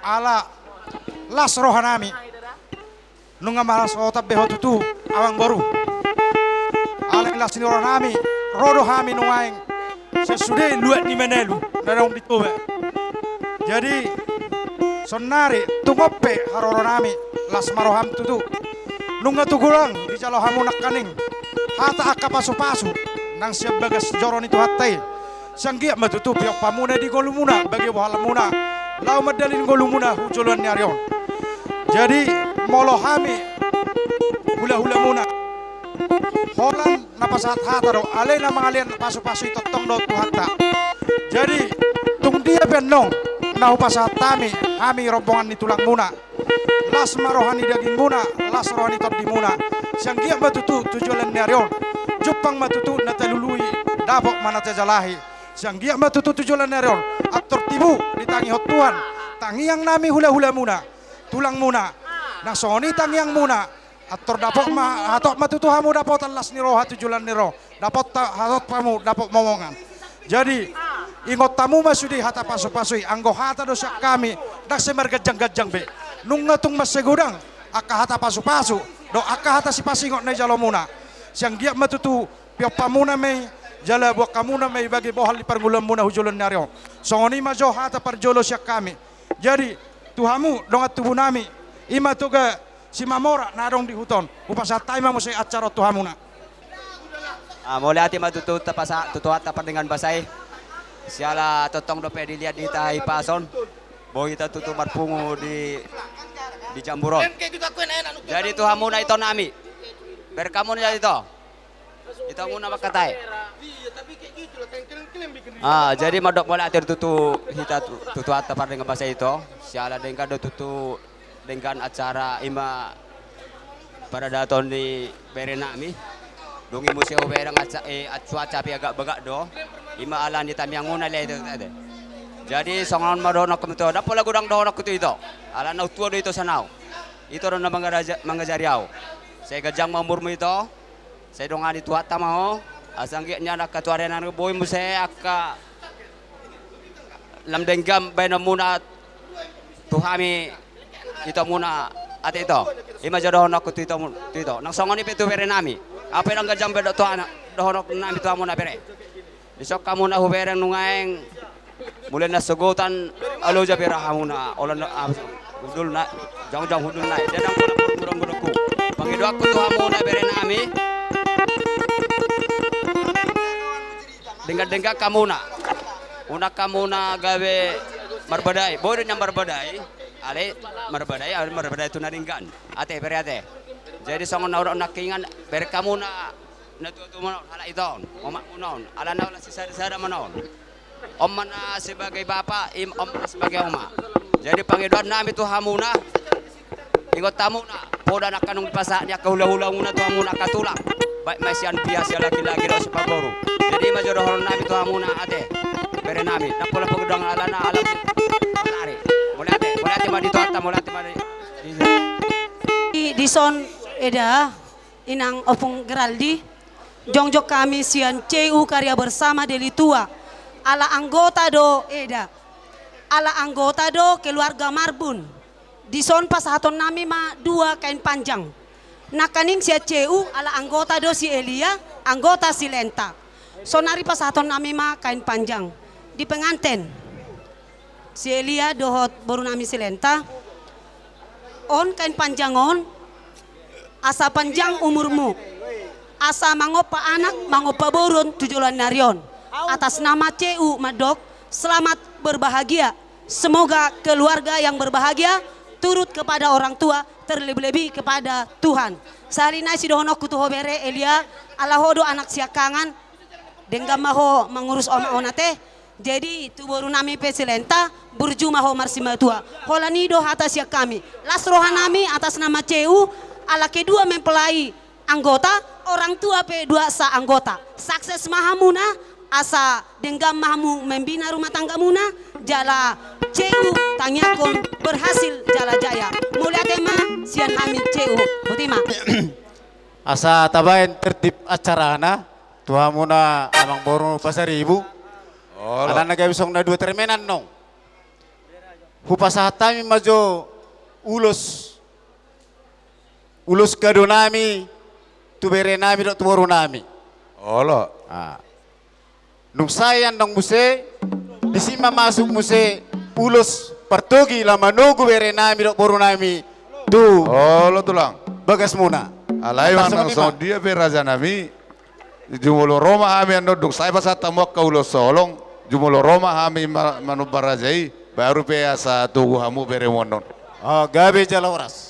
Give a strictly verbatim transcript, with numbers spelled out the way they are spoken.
Ala las rohanami. Nunga marlas otak be ho tutu, amangboru. Alai las ni rohanami, ro do hami nuaeng sesude luat ni Manalu na naung di Toba. Jadi saonnari tung on pe haroronami, las ma roham tutu. Nunga tu godang dijalo hamu nangkaning hata angka pasupasu nang sian bagas joro ni Tuhanta i. Sai anggiat ma tutu piompamuna di ngolumuna, bagi bohalmuna, laho mandalani ngolumuna hu joloan ni ari on. Jadi molo hami hulahulamuna, holan na pasahat hata do, alai na mangalean pasupasu i tongtong do Tuhanta. Jadi tung dia pe annon na hupasahat hami, hami rombongan ni tulangmuna, las ma roha ni dagingmuna, las roha ni tondimuna. Sai anggiat ma tutu tu joloan ni ari on, jumpang ma tutu na talului, dapot ma na tajalahi. Sai anggiat ma tutu tu joloan ni ari on, antor tibu ditangihon Tuhan tangiangnami hulahulamuna, tulangmuna. Nang songon i tangiangmuna, antor dapot ma, hatop ma tutu hamu dapotan las ni roha tu joloan ni ari on. Dapot ta-, hatop hamu dapot momongan. Jadi ingot hamu ma sude hata pasupasu i, anggo hata do sian hami, ndang sai marganjangganjang be. Nunga tung mansai godang angka hata pasupasu dohot angka hata sipasingot na ijalomuna. Sai anggiat ma tutu piompamuna ma i, jala boan hamuna ma i bagi bohal ni parngoluonmuna hu joloan ni ari on. Songon i ma jo hata parjolo sian hami. Jadi tu hamu dongan tubunami, i ma Toga Simamora na adong di huta on, hupasahat hami ma muse acara on tu hamuna. Ah, mauliate ma tutu tapasa-, tu Tuhanta pardenggan basa i. Siala tongtong dope dilehon di hita hipas on, boi hita tutu marpungu di, di jambur on. Jadi tu hamuna itonami, bereng hamuna jadi ito. Ito muna mangkatai. Ah, jadi mandok mauliate tutu hita tu, tu Tuhanta pardenggan basa i ito. Siala denggan do tutu, denggan acara i ma paradaton ni berenami. Dung i muse hubereng aca-, eh, cuaca pe agak bagak do. I ma ala ni tangiangmuna ale ito, ito. Jadi songon on ma dohononku tu ito. Ndang pola godang dohononku tu ito. Ala na tua do ito sian au. Ito do na mangaraja-, mangajari au. Sai ganjang ma umurmu ito. Sai dongani Tuhanta ma ho, asa anggiat nian angka tu ari na boi muse angka lam denggan baenonmuna tu hami itomuna ate ito. I ma jo dohononku tu ito, tu ito. Nang songon i pe tu berenami. Au pe ndang ganjang be dohononnami tu hamuna bere. Dison hamuna hubereng nuaeng. Mulai na sogotan alo jabe ra hamuna, olo na, ah, hundul na, jongjong hundul na. Dia ndang pola godang godangku. Pangidoanku tu hamuna berenami. Denggan-denggan hamuna. Unang hamuna gabe marbadai. Boi do nian marbadai. Alai marbadai, alai marbadai tu na denggan. Ate, bere ate. Jadi songon na hudok nangkiningan, bereng hamuna. Na tua-tua ma on, halak ito on, omakmuna on, ala na holan sisada-sada ma on. On ma na sebagai bapa, i ma on ma na sebagai oma. Jadi pangidoannami tu hamuna, ingot hamuna, poda nangkaning dipasahat ni angka hulahulamuna tu hamuna angka tulang. Baik ma sian pia, sian laki-laki dohot sipaboru. Jadi i ma jo dohononnami tu hamuna ate, berenami. Ndang pola pagodang alana, ala ari. Mauliate, mauliate ma di Tuhanta, mauliate ma di, di, di, dison eda. Inang Ompung Geraldi, jongjong hami sian C U Karya Bersama Deli Tua. Ala anggota do eda. Ala anggota do keluarga Marbun. Dison pasahatonnami ma dua kain panjang. Nangkaning sian C U ala anggota do si Elia, anggota si Lenta. Saonnari pasahatonnami ma kain panjang. Di penganten. Si Elia dohot borunami si Lenta. On kain panjang on, asa panjang umurmu, asa mangompa anak, mangompa boru on tu joloan ni ari on. Atas nama C U mandok, selamat berbahagia. Semoga keluarga yang berbahagia, turut kepada orang tua, terlebih-lebih kepada Tuhan. Sahali nai sidohononku tu ho bere Elia, ala ho do anak siangkangan, denggan ma ho mangurus oma on ate. Jadi tu borunami pe si Lenta, burju ma ho marsimatua. Holan i do hata sian hami. Las rohanami atas nama C U, ala kedua mempelai anggota, orang tua pe dua sa anggota. Sukses ma hamuna, asa denggan ma hamu membina rumah tanggamuna, jala C U tangiangkon berhasil jala jaya. Mauliate ma sian hami C U. Boti ma. Asa tabaen tertib acarana. Tu hamuna amangboru Pasaribu. Olo. Alana gabe songon na dua termenan nong. Hupasahat hami ma jo ulos, ulos kado nami tu bere nami dohot tu boru nami. Olo. Ah. Dung sae annon muse, disi ma masuk muse ulos partogi laho manogu bere nami dohot boru nami tu, olo tulang, bagasmuna. Alai manang songon dia pe raja nami, jumolo ro ma hami annon, dung sae pasahat hamu angka ulos holong, jumolo ro ma hami ma-, manomba raja i, baru pe asa togu hamu beremu annon. Ah, gabe jala horas.